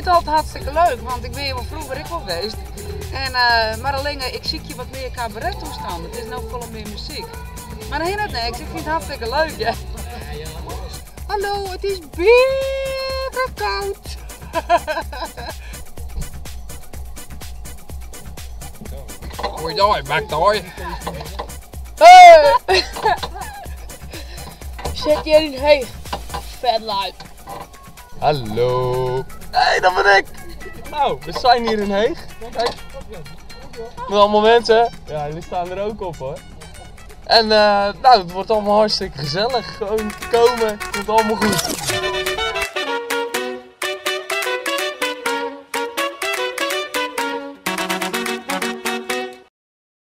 it altyd hartstikke leuk, want ik bin hjir wol froeger ek wol west. En, mar allinne, ik sykje wat mear kabarettoestân. It is no folle mear muzyk. Mar dan hindert niks, ik fyn it hartstikke leuk, ja. Hallo, it is bitter koud. Goeidei, bakdei. Hey! Sit hjir yn Heech. Fet lui. Hallo. Hey, dat ben ik. Nou, we zijn hier in Heech. Kijk. Met allemaal mensen. Ja, jullie staan er ook op hoor. En nou, het wordt allemaal hartstikke gezellig. Gewoon komen, het komt allemaal goed.